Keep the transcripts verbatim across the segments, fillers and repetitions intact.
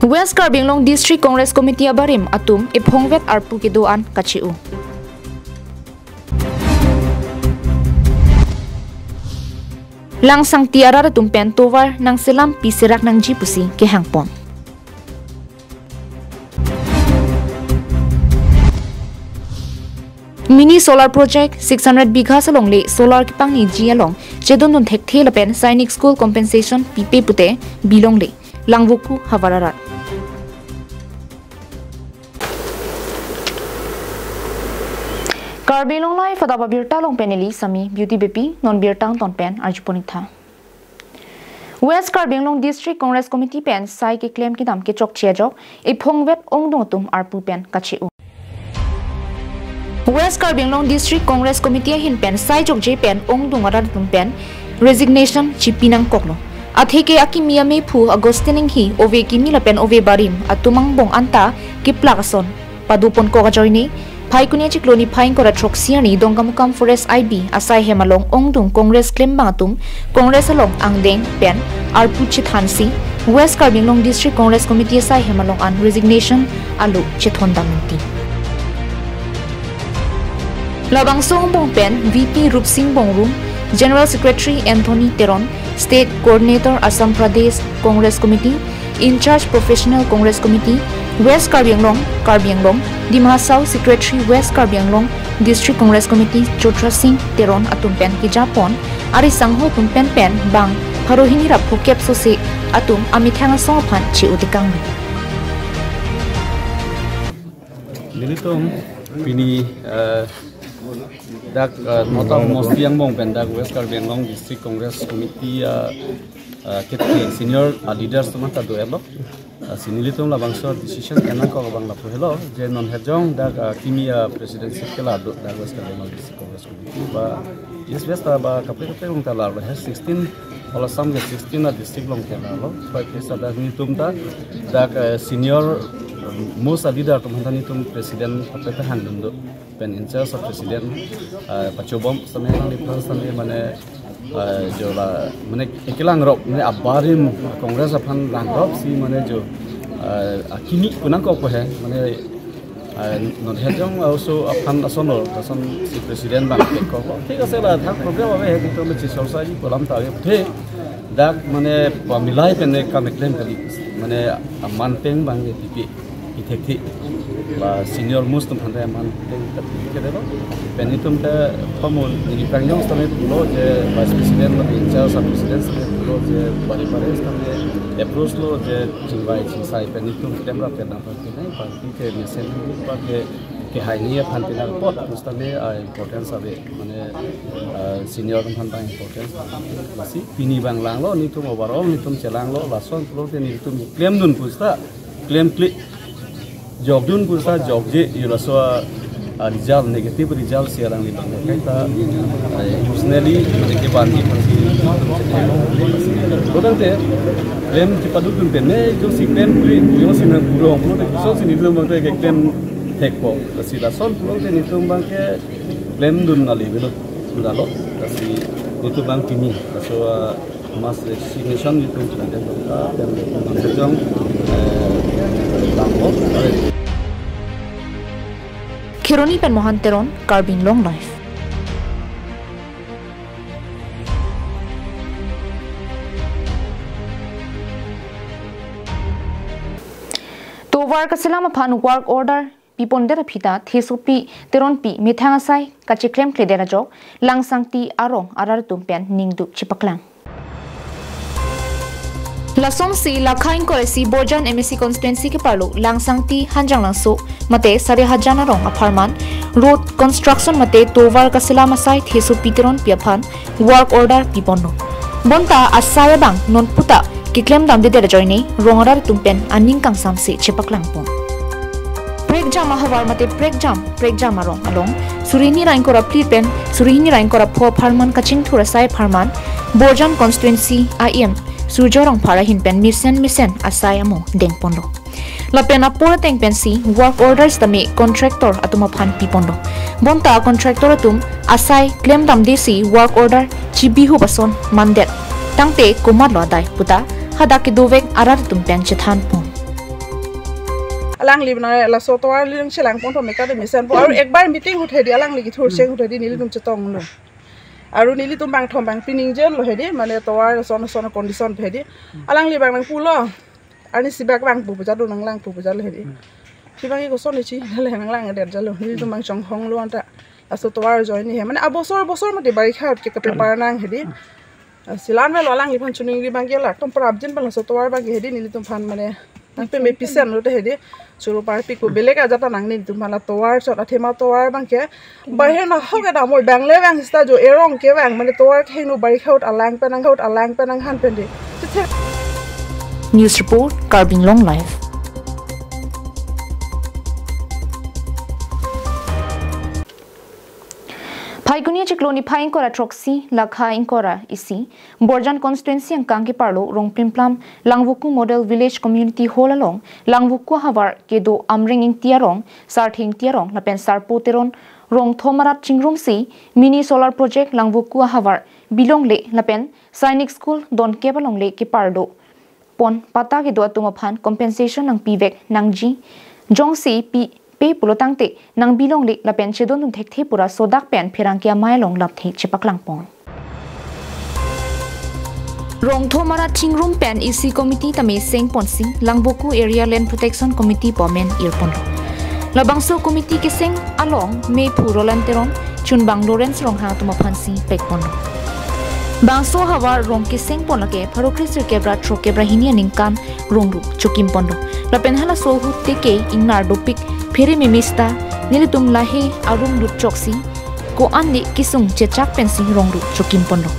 West Karbi Anglong District Congress Committee abarim atum ephongvet arpu kedo-an kache-o. Langsangti arat atum pen tovar nangselam pi serak nangji pusi kehangpon. Mini solar project six hundred bighas alongle solar kepangniji along chedondun thekthe lapen Sainik School compensation pipe pute bilongle Langvoku havar arat. Karbi Anglong Live adap abirta along pen neli Sami Beauty Beypi, non birta angton pen arjuponitha. West Karbi Anglong District Congress Committee pen sai keklem kedam kechokche ajok ephongvet ongdung atum arpu pen kache-o. West Karbi Anglong District Congress Committee ahin pen sai jokje pen ongdung arat atum pen resignation chipi nangkoklo. Atheke akimi amephu Augustine Enghi ove kimi lapen ove barim atum angbong anta keplak ason padoponkok ajoine, Phaikuni achiklo niphai ingkoi ra throksi arni Dongkamukam Forest I B asai hem along ongdung Congress klembang atum Congress along angdeng pen arpu chethansi West Karbi Anglong District Congress Committee asai hem along an resignation alo chethondam menti. Labangso angbong pen V P Rupsing Bongrung, General Secretary Anthony Teron, State Coordinator Assam Pradesh Congress Committee, In-charge Professional Congress Committee, West Karbi Anglong, Karbi Anglong, Dima Hasao Secretary West Karbi Anglong District Congress Committee, Chotra Singh Teron atum pen kejapon, ari sangho atum pen pen bang pharo hini ra phokep sose atum amethang asong aphan che-o tekang. Nelitum pini, eh, dak, eh, Nota Mosti angbong pen dak West Karbi Anglong District Congress Committee, eh, eh, kethe senior, eh, leaders atum ta do-etlo. Eh, si nelitum labangso decision kenangkok abang lapu helo, je non hejong dak, eh, kimi, eh, president seat ke lado dak West Karbi Anglong District Congress Committee ba, yes, West ta ba kaprek kaprek along ta lalo, he sixteen, all Assam ke sixteen a district along ke lalo. Pai pesa dak nelitum ta dak, eh, senior, eh, most a leader atum aphan ta nelitum president kaprek ta handun do. Pen in-charge a president, eh, pachobom sitame nangliphan sitame mane, eh, jo la mane ekelang rok mane abarim Congress aphan langrok si mane jo, eh, akimi kunangkok ko he mane, eh, non hejong also aphan asonlo, ason si president bang kok. Thik ase la thang program ave he, nelitum si sorsa ji program ta ave the. Dak mane pamilai pen ne kam keklem kali, mane aman pen bang ne pipi ithek thi ba senior most atum aphan ta aman pen ta pipi ke delo. Pen nelitum ta pamun ni kangjong sitame pulo je vice president ba in-charge a president sitame pulo je bari bari sitame approach lo je chingvai chingsai pen nelitum klem rap pen nang party nai party ke mesen party ke hai ni aphan pen apot sitame, ah, importance ave. Mane, ah, senior atum aphan ta importance. Lasi pini bang langlo, nelitum overall nelitum chelanglo, lason pulote nelitum klemdun pusita, klemkle. Jokdun pusita jokje, yo laso, ah, result, negative result si alang ni bang. Kaita, ah, emotionally, mane kevan ni pasi. Kodang te, klem chipadukdun pen, ne, jo si klemkle, yo si nang purong, pulote, so si nelitum bang te keklem thekpo. Lasi lason pulote nelitum bang ke, klemdun nali bilo, dalo, lasi nelitum bang pini, laso, ah, mass resignation nelitum pini dan dongka, dan nelitum bang kejong, eh, langkok, eh. Kheroni pen Mohan Teron, Karbi Anglong Live. Tovar kaselam aphan work order pipondet aphi ta Thesopi Teronpi methang asai kacheklemkledet ajok Langsangti arong arat atum pen ningduk chepaklang. Lasonsi Lakha ingkoi ra isi Borjan M A C constituency keparlo Langsangti Hanjanglangso mate Sarihajan arong apharman road construction mate tovar kaselam asai Thesopi Teronpi aphan work order piponlo. Bonta asai abang non puta keklem damdedet ajoine rong arat atum pen aning kangsamse chepaklangpon. Prekjam ahavar mate prekjam, prekjam arong along suri hini ra ingkoi ra phli pen suri hini ra ingkoi ra pho apharman kachingthur asai apharman Borjan constituency I M Surjo Rongphar ahin pen mesen mesen asai amo dengponlo. Lapen apor ateng pensi work order sitame contractor atum aphan piponlo. Bonta contractor atum asai klem damdesi work order chibihup ason mandet. Tangte komatlo adai puta hadak kedovek arat atum pen chethanpon. Alangli bina laso tovar lilang chelang pon thom meka de mesen po. Aru ekbar meeting ahut hedi alangli kithur cheng ahut hedi nelitum chetonglo. Aru nelitum bangthom bang piningje lo hedi mane tovar son son condition hedi. Alangli bang nangpulo. Arnisi bak bang pu puja do nanglang pu puja lo hedi. Si bang koson si le nanglang der jalo. Nelitum bang chonghong lo anta. Laso tovar ajoine he. Mane abosor bosor mati barikha ke kape parnang hedi. Ah, silan melo alangliphan chuningri bang ke la. Tom prabjin bang laso tovar bang ke hedi nelitum phan mane. Nangpeme pisen lo te hedi. Churu parpi ko belek ajat ta nang nelitum phan la tovar chot athema tovar bang ke. Bahir na ho ke damoi bang le bang sita jo erong ke bang mane tovar ke henu barikha ahut alang pen nang ahut alang pen nang han pen de. News report, Karbi Anglong Live. Phaikuni achiklo niphai ingkoi ra throksi, lakha ingkoi ra isi, Borjan constituency angkang keparlo Rongplimplam Langvoku Model Village Community Hall along Langvoku ahavar kedo Amreng Ingti arong, Sarthe Ingti arong lapen Sarpo Teron Rongthom arat chingrumsi mini solar project Langvoku ahavar bilongle lapen Sainik School donkep alongle keparlo pon patta kedo atum aphan compensation nangpivek nangji. Jongsi pipe pulo tangte nangbilongle lapen chedondun thekthe pu ra sodak pen pherangke amei along lamthe chepaklang pon. Rongthom arat chingrum pen isi committee tame seng ponsi Langvoku Area Land Protection Committee pu amen ir ponlo. Labangso committee keseng along mephu Roland Teron, chunbang Lawrence Ronghang atum aphansi pek ponlo. Bangso ahavar rong keseng pon lake pharo kre sirkep ra throkkep ra hini aningkan rong ru chokim ponlo. Lapen halaso ahut teke ingnar dopik phere meme sita nelitum lahei arum lut choksi ko-an le kesung chechak pensi rong ru chokim ponlo.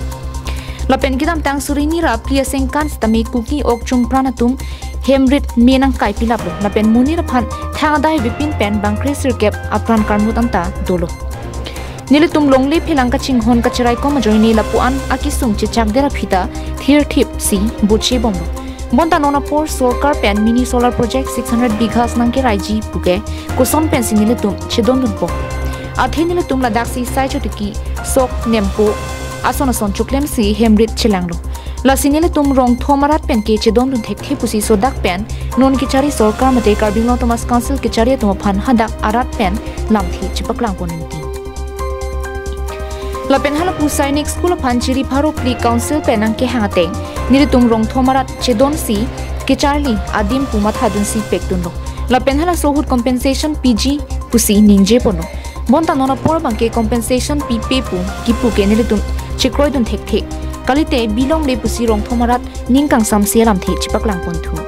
Lapen kedamtang suri hini ra phli asengkan sitame Kuki ok chungpran atum hem rit me nangkai pilaplo. Lapen monit aphan thang adai avepin pen bang kre sirkep apran karmut anta dolo. Nelitum longle phelang kachinghon kacheraikom ajoine lapu-an akesung chechakdet aphi ta thirthip si boche bomlo. Bonta non apor sorkar pen mini solar project six hundred bighas nangkeraiji puke koson pensi nelitum chedondunpo. Athe nelitum ladaksi sai chotiki sok nempo ason ason choklemsi hem rit chelanglo. Lasi nelitum Rongthom arat pen ke chedondun thekthe pusi sodak pen non kechari sorkar mate Karbi Anglong Autonomous Council kechari atum aphan hadak arat pen lamthe chepaklang pon ningti. Lapen halapu Sainik School aphan chiri pharo phli council pen nangkehang ateng nelitum Rongthom arat chedonsi kecharli adim pu mathadunsi pekdunlo. Lapen halaso ahut compensation piji pusi ningje ponlo. Bonta non apor bangke compensation pipe pu kipu ke nelitum chekroidun thekthe. Kalite bilongle pusi Rongthom arat ning kangsamsi alamthe chepaklang ponthu.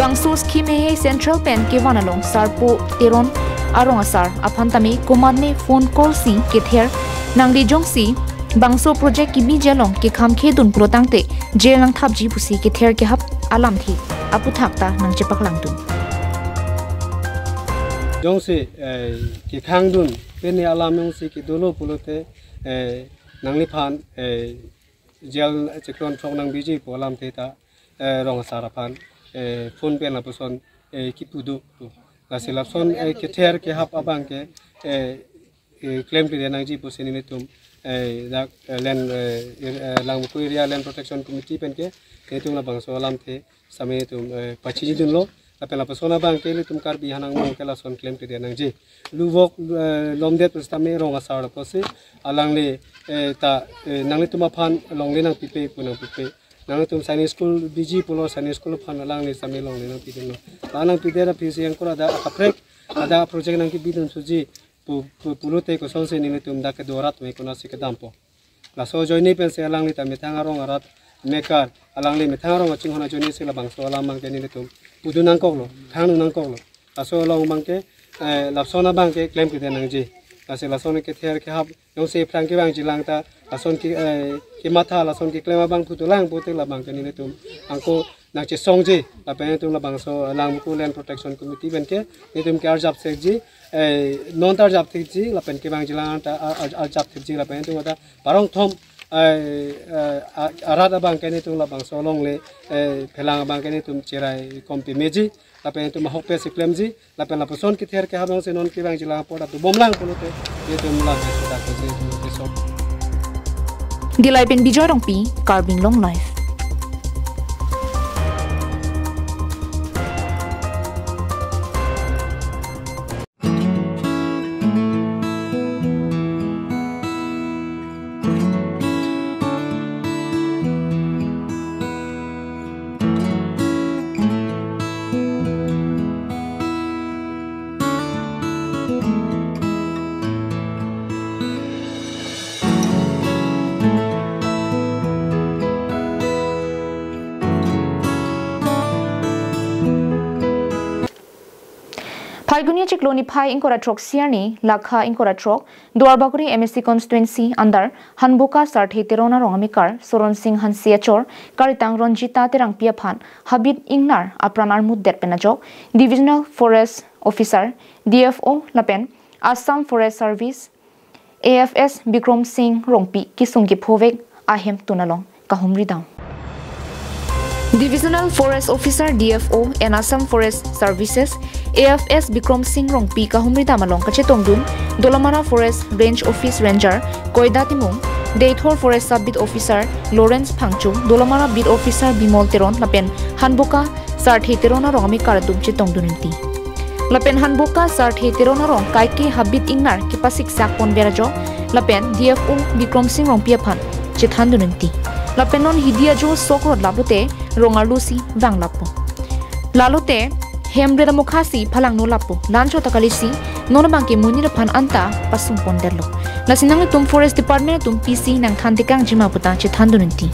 Bangso scheme he central pen kevan along Sarpo Teron arong asar aphan tame komatne phone call si kether nangli jongsi bangso project kebiji along kekham khedun pulo tangte jail nangthapji pusi kether kehap alamthe aputhak ta nangchepaklangdun. Jongsi, eh, kekhangdun pene alam jongsi kedolo pulote, eh, nangliphan, eh, jail chikron thok nangbiji pu alamthe ta, eh, rong asar aphan, eh, phone pen lapuson, eh, kipu do. Lasi lapuson, eh, kether kehap abangke, eh, eh, klemkledet nangji pusi nelitum, eh, dak, eh, land, eh, ir-, eh, Langvoku Area Land Protection Committee penke nelitum labangso alamthe sitame nelitum, eh, pachinidunlo. Lapen lapuson abangke nelitum Karbi hanang mong ke lason klemkledet nangji. Luvok, eh, lomdet pu sitame rong asar lapusi alangli, eh, ta, eh, nanglitum aphan longle nangpipe pu nangpipe. Nanglitum Sainik School biji pulo Sainik School aphan alangli sitame longle nangpidunlo. La nangpidet aphi si angkur ada akaprek ada project nangkebidun suji pu, pu, pulote kosonsi nelitum dak kedo arat me konatsi kedampo. Laso ajoine pensi alangli ta methang arong arat mekar alangli methang arong kachinghon ajoine si labangso alam abangke nelitum pudun nangkoklo, khangdun nangkoklo. Laso along abangke, eh, lapuson abangke klemkledet nangji. Lasi lason kether kehap jongsi phrang kevangjilang ta lason ke, eh, kematha lason keklem abang phutulang pute labangke nelitum angko nangchesongji lapen nelitum labangso Langvoku Land Protection Committee penke nelitum ke arjap sekji, eh, non ta arjap thekji lapen kevangjilang ta ar-, ar-, arjap thekji lapen nelitum ta parong thom, eh, eh, a-, arat abangke nelitum labangso longle, eh, phelang abangke nelitum cheraikom pemeji lapen nelitum ahokpet si klemji. Lapen lapuson kether kehap jongsi non kevangjilang apot atu bomlang pulote nelitum lapen sudak si nelitum kesong. Dilai pen Bijoy Rongpi, Karbi Anglong Live. Phaikuni achiklo niphai ingkoi ra throk arni, lakha ingkoi ra throk, Duarbagori M A C constituency under Hanboka Sarthe Teron arong amekar Soron Singh Hanse achor, Karitang Ronjita Terangpi aphan habit ingnar apran armutdet pen ajok, Divisional Forest Officer, D F O lapen Assam Forest Service, A F S Bikrom Singh Rongpi kesung kephovek ahemtun along kahumri dam. Divisional Forest Officer, D F O, and Assam Forest Services, A F S Bikrom Singh Rongpi kahumri dam along kachetongdun Dolamara Forest Range Office Ranger Koida Timung, Deithor Forest Sub Beat Officer Lawrence Phangcho, Dolamara Beat Officer Bimol Teron lapen Hanboka Sarthe Teron arong amekar atum chetongdun inti. Lapen Hanboka Sarthe Teron arong kaike habit ingnar kepasiksak ponver ajok lapen D F O Bikrom Singh Rongpi aphan chethandun inti. Lapen non hidi ajo sok rot laplote rong arlo si vang lapo. Lalote hem red amokha si phalangno lapo. La-anchot ta kali si non abangke monit aphan anta pasung pondetlo. Lasi nanglitum Forest Department atum pisi nangthantekangji ma puta chethandun inti.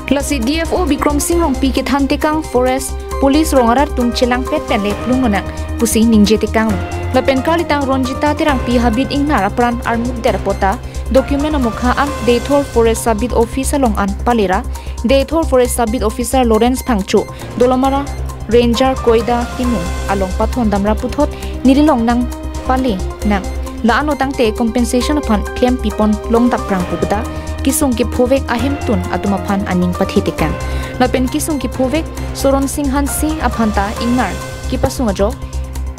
Lasi D F O Bikrom Singh Rongpi kethantekang Forest Police rong arat atum chelangpet pen le plung lonang pusi ningjetekanglo. Lapen Karitang Ronjita Terangpi habit ingnar apran armutdet apot ta document amokha an Deithor Forest Sub Beat Office along an palera, Deithor Forest Sub Beat Officer Lawrence Phangcho, Dolamara Ranger Koida Timung along pathondamra puthot neli along nangpale nang. La-anlo tangte compensation aphan klempi pon longdapprang pu puta kesung kephovek ahemtun atum aphan aning pathetekang. Lapen kesung kephovek Soron Singh Hanse aphan ta ingnar kepasung ajok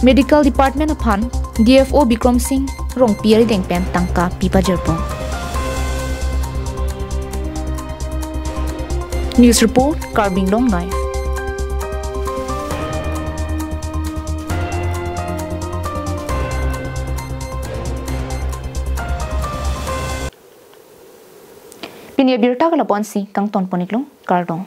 Medical Department aphan D F O Bikrom Singh Rongpi arideng pen tangka pipajirpon. News report, Karbi Anglong Live. Pini abirta ke lapu-an si kangton pon-iklo, kardom.